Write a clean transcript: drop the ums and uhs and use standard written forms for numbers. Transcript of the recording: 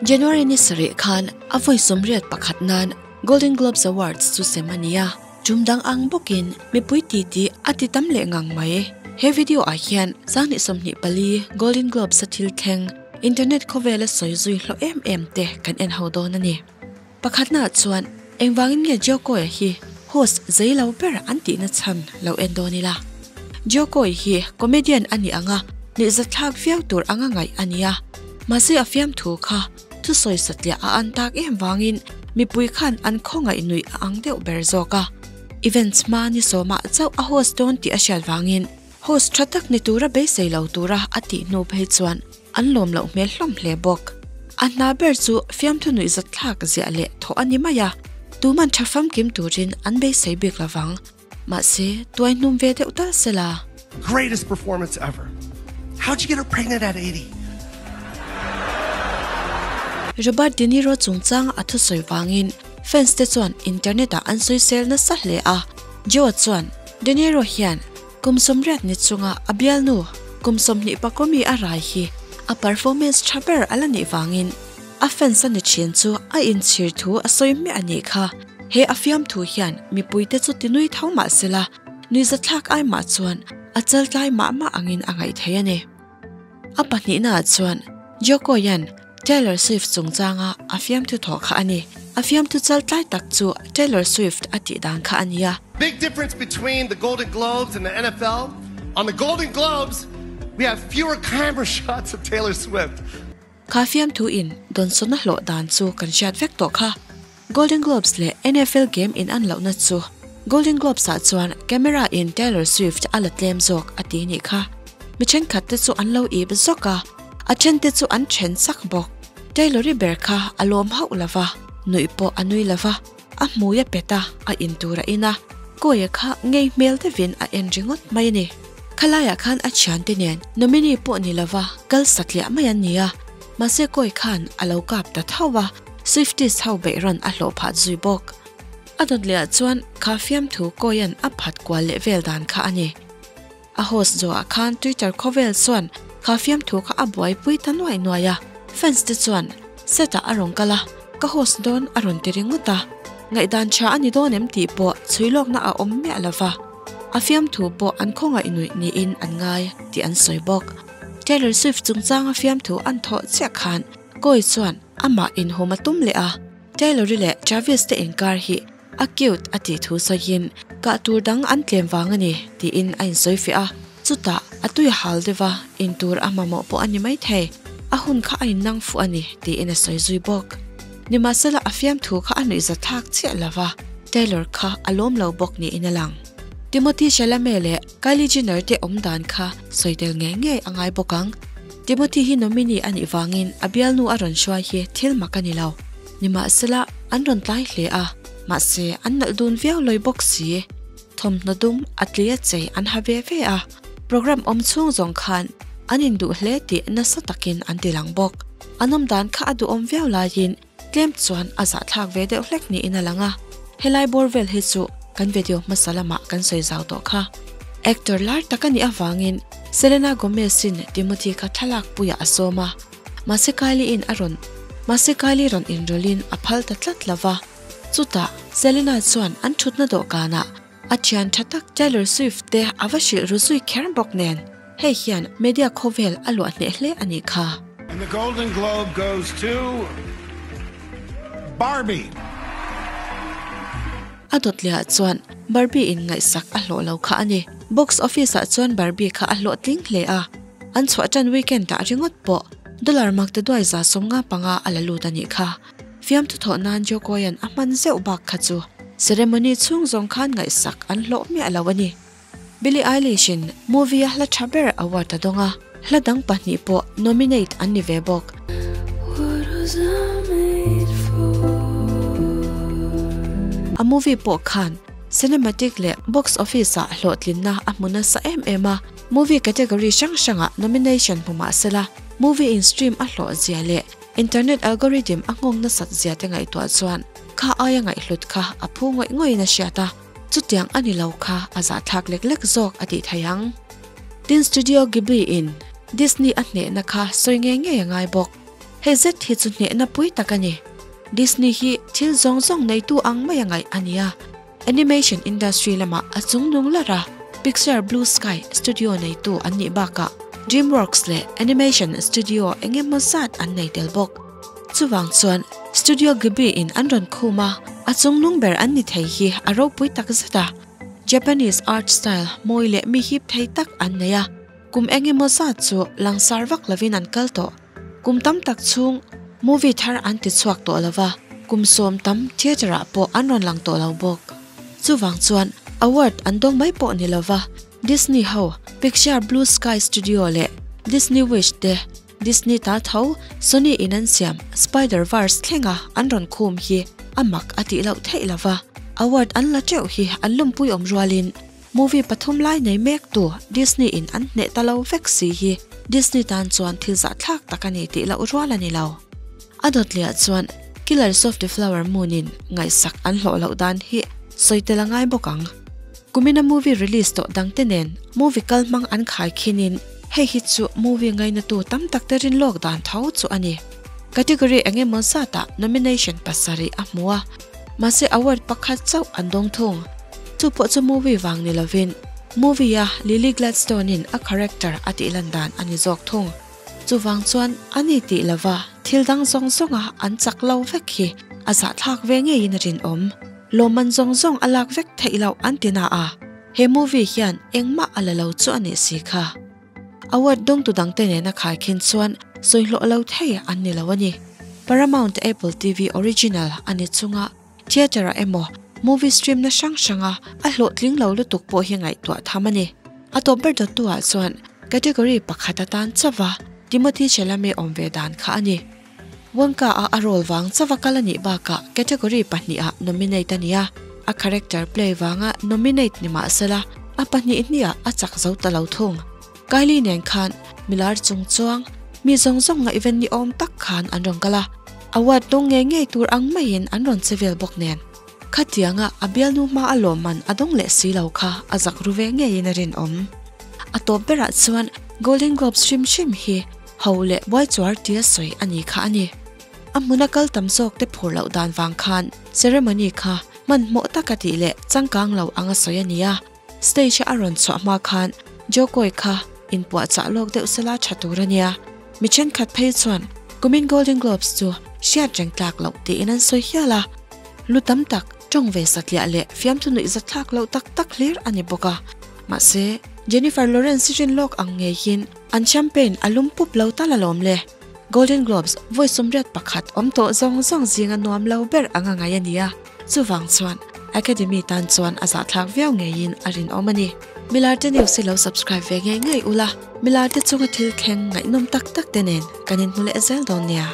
January ni sarih khan a vawi 81 nan Golden Globes Awards chu sem a ni a, tum dang ang bawkin mipui titi a ti tam leh ngang mai. He video ah hian 2024 Golden Globes a thil thleng internet khawvela sawi zui hlawh em em te kan en ho dawn a ni. Pakhatnaah chuan engvangin nge Jokoy-a hi host zei lo ber an tihna chhan lo en dawn ila. Jokoy hi comedian a ni ang a, nuihzatthlak viau tur anga ngaih a ni a. Mahse a fiamthu kha thusawi satliah a an tak em vangin mipui khan an khawngaih nuih a ang deuh ber zawk a. Events hma ni sawmah chauh a host dawn tih a hriat vangin host tha tak ni tura beisei lo tura a tih hnu phei chuan an lawm loh hmel hlawm hle bawk. A hna ber chu fiamthu nuihzatthlak ziah leh thawh a ni mai a, tuman tha famkim turin an beisei bik lovang. Mahse, tuai hnum ve deuh tal sela. Greatest performance ever. How'd you get her pregnant at 80? Robert De Niro chungchang a thusawi vangin fans te chuan internet ah an sawisel nasa hle a. Joe chuan De Niro hian kum 80 ni chunga a bialnu kum 21 mi a rai hi a performance tha ber a la nih vangin a fans a ni thin chu a inchhir thu a sawi miah a nih kha. He a fiamthu hian mipuite chu tinui tho mah sela, nuihzathlak ai mah chuan a chaltlai mah mah angin a ngaih thei a ni. A pahnihnaah chuan Jokoyan Taylor Swift chungchanga a fiamthu thawh kha a ni. A fiamthu chaltlai tak chu Taylor Swift a tih dan kha a ni a. Big difference between the Golden Globes and the NFL, on the Golden Globes we have fewer camera shots of Taylor Swift. Kha fiamthu in dawnsawn a hlawh dan chu kan hriat vek tawh kha. Golden Globes leh NFL game in an lohna chu Golden Globes ah chuan camera in Taylor Swift a la tlem zawk a ti nih kha. Mi thenkhat te chu an lo ip zawk a, a then te chu an then sak bawk. Taylor-i ber kha a lawm hauh lova, nuih pawh a nui lova, a hmui a pet a, a in tur a in a, Kawia kha ngei hmel deuhin a en ringawt mai a ni. Khalaiah khan a thiante nen nominee pawh ni lova kal satliah mai an ni a, mahse Kawi khan a lo kap ta tho a, Swifties ho beih rawn a hlawh phah zui bawk. A dawt lehah chuan kha fiamthu Kawia'n a phat kual leh vel dan kha a ni. A host zawhah khan Twitter khawvel chuan kha fiamthu kha a buaipui ta nuai nuai a, fans te chuan set-ah a rawn kal a, ka host dawn a rawn ti ringawt a, ngaihdan tha a ni dawn em tih pawh chhui lawkna a awm miah lo va, a fiamthu pawh an khawngaih nuih niin an ngai tih an sawi bawk. Taylor Swift chungchanga fiamthu an thawh chiah khan Koi chuan amah inhum a tum leh a, Taylor-i leh Travis te inkar hi A cute a tih thu sawiin kah tur dang an tlem vang a ni tiin a insawi fiah a, chutah a tui a hal deuh a, in tur a mamawh pawh a ni maithei, a hun kha a innang fuh a ni tiin a sawi zui bawk. Nimahsela a fiamthu kha a nuihzathlak chiah lo va, Taylor kha a lawm lo bawk niin a lang. Timothée Chalamet leh Kylie Jenner te awm dan kha sawi tel ngei ngei a ngai bawk ang. Timothée hi nominee a nih vangin a bialnu a rawn hruai hi thil mak a ni lo. Nimahsela, an rawn tlai hle a, mahse an nalh dun viau lawi bawk si. Thawmhnaw dum a tli a chei an ha ve ve a, programme awm chhung zawng khan an induh hle tih nasa takin an ti lang bawk. An awm dan kha a duhawm viau laiin tlem chuan a zahthlak ve deuh hlek niin a lang a, helai bawr vel hi chu kan video hmasa lamah kan sawi zau tawh kha. Actor lar tak a nih avangin Selena Gomez-in Timothy kha thlalak puiah a sawm a. Mahse Kylie in a rawn Mahse Kylie rawn inrawlhin a phal ta tlat lo va. Chutah Selena chuan an thutna dawhkanah a thian tha tak Taylor Swift te a va hrilh ru zui kher bawk nen, hei hian media khawvel a luah hneh hle a nih kha. And the Golden Globe goes to Barbie. A dawtliah chuan Barbie in ngaihsak a hlawh lo kha a ni. Box office ah chuan Barbie kha a hlawhtling hle a. An chhuah tan weekend ah ringawt pawh dollar mak te duai 55 a la lut a nih kha. Fiamthu thawh nan Jokoyan a hman zeuh bak kha chu ceremony chhung zawng khan ngaihsak an hlawh miah lo a ni. Billie Eilish in movie a hla tha ber award a dawng a, hla dang pahnih pawh nominate an ni ve bawk. A movie pawh khan cinematic leh box office ah hlawhtlinna a hmu nasa em em a. Movie category hrang hrangah nomination hmu mah sela, movie in stream a hlawh zia leh internet algorithm a nghawng nasat zia te ngaihtuah chuan kha aia ngaihhlut kha a phu ngawih ngawih in a hriat a, chutiang a ni lo kha a zahthlak lek lek zawk a tih theih ang. Tin Studio Ghibli in Disney a hnehna kha sawi ngei ngei a ngai bawk. Hei zet hi chu hnehna pui tak a ni. Disney hi thil zawng zawng neitu ang mai a ngaih a ni a. Animation industry lamah a chungnung lar a, Pixar Blue Sky studio neitu an nih bakah DreamWorks leh animation studio eng emaw zat an nei tel bawk. Chuvang chuan Studio Ghibli in an rawn khum a, a chungnung ber an ni thei hi a ropui tak zet a. Japanese art style mawi leh mi hip thei tak an nei a, kum eng emaw zat chu langsar vak lovin an kal tawh. Kum tam tak chhung movie thar an ti chhuak tawh lo va, kum sawm tam theatre ah pawh an rawn lang tawh lo bawk. Chuvang chuan award an dawng mai pawh ni lo va, Disney ho Pixar Blue Sky Studio leh Disney Wish te Disney ta tho Sony in an siam Spider Verse thlenga an rawn khum hi a mak a tih loh theih lo va, award an la teuh hi an lawmpui awm rualin Movie pathum lai nei mek tu Disney in an hneh ta lo vek si hi Disney tan chuan thil zahthlak tak a ni tih loh rual a ni lo. A dawt leh ah chuan Killers of the Flower Moon in ngaihsak an hlawh loh dan hi sawi tel a ngai bawk ang. Kumina movie release tawh dang te nen movie kal hmang an khai khin in hei hi chu movie ngainatu tam tak te rin lawk dan tho chu a ni. Category eng emaw zat ah nomination pasarih a hmu a, mahse award pakhat chauh an dawng thung. Chu pawh chu movie vang ni lovin movie a Lily Gladstone in a character a tih lan dan a ni zawk thung. Chuvang chuan a ni tih lova thil dang zawng zawnga an chak lo vek hi a zahthlak ve ngeiin a rinawm. Lawmman zawng zawng a lak vek theih loh an ti na a, he movie hian engmah a la lo chu a nih si kha. Award dawngtu dangte nena khaikhin chuan sawi hlawh lo thei an ni lo a ni. Paramount Apple TV Original a ni chunga Theatre-ah emaw movie stream na hrang hranga a hlawhtling lo lutuk pawh hi ngaihtuah tham a ni. A tawp ber dawttu-ah chuan category pakhat atan chauva Timothée Chalamet awm ve dan kha a ni. Wonka-a a role vang chauva kal a nih bakah category pahniha nominate a ni a, a character play vanga nominate ni mah sela a pahnih hniah a chak zo ta lo thung. Kylie nen khan milar chung chuang mi zawng zawng ngaihven ni awm tak khan an rawn kal a, award dawng ngei ngei tur ang maiin an rawn che vel bawk nen. Khatianga a bialnu hma a lawmman a dawng leh si lo kha a zak ru ve ngeiin a rinawm. A tawp berah chuan Golden Globes hrim hrim hi ho leh buaichuar tia sawi a ni kha a ni. A hmuna kal tam zawk te phur loh dan vang khan ceremony kha hmanhmawh taka tih leh changkang lo anga sawi a ni a. Stage a rawn chhuah hma khan Jokowi kha inpuahchah lawk deuh sela tha tur a nia. Mi thenkhat phei chuan kumin Golden Globes chu hriat reng tlak loh tiin an sawi hial a. Lu tam tak tawng ve satliah leh fiamthu nuih zathlak loh tak tak hlir a ni bawk a. Mahse, Jennifer Lawrence rin lawk ang ngeiin an champagne a lum pup lo tal alawm le. Golden Globes vawi 81 awm tawh zawng zawng zinga nuam lo ber anga ngai a ni a. Chuvang chuan Academy tan chuan a zahthlak viau ngeiin a rinawm a ni. Milarte News hi lo subscribe ve ngei ngei ula, Milarte chunga thil thleng ngaihnawm tak tak te nen kan inhmu leh zel dawn nia.